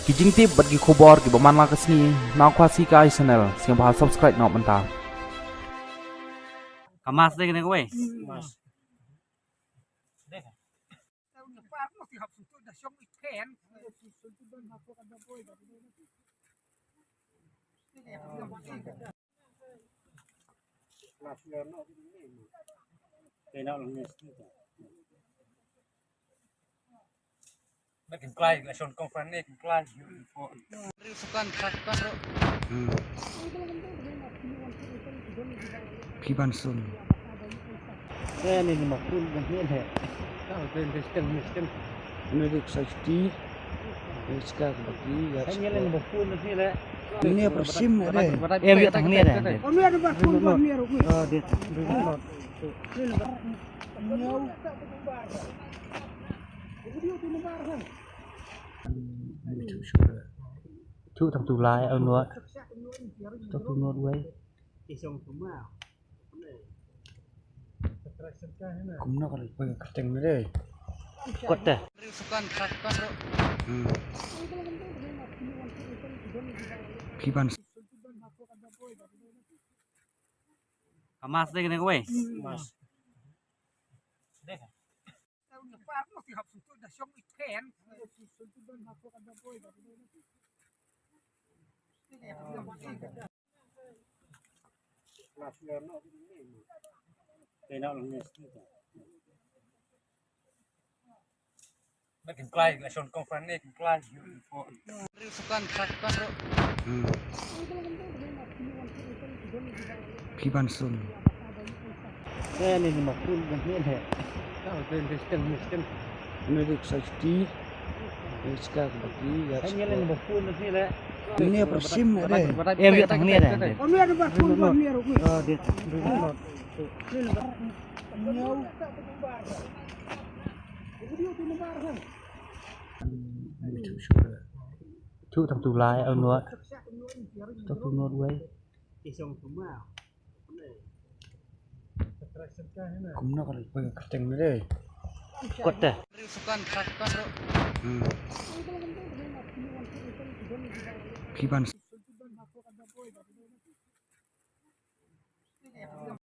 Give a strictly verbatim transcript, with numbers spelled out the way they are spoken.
Ki jingtip bad ki khubor kiba man la ka sngi na Khasi Kai Channel, sngewbha subscribe noh mynta. Ka mask dei kane kawei. Phi ban sun. Ni dik sa chuti. Ni ska ka baki ya. Ni per sim na de. Em, ïa, tang ni de. Oh, de. Thu tang tu lai, au nuat. Tang tu nuat wei. Kumno ka leit poi ka kyrteng ni dei. Kot te. Hmm. Phi ban. Ka mask dei kane kawei. Mask. Hmm. Phi ban sun. Ni dik sa chuti. Ni ska ka baki ya. Ni per sim na de. Em, ïa, tang ni de. Oh, de. Thu tang tu lai, au nuat. Tang tu nuat wei. Kumno ka leit poi ka kyrteng ni dei. Kot te. Hmm. Phi ban.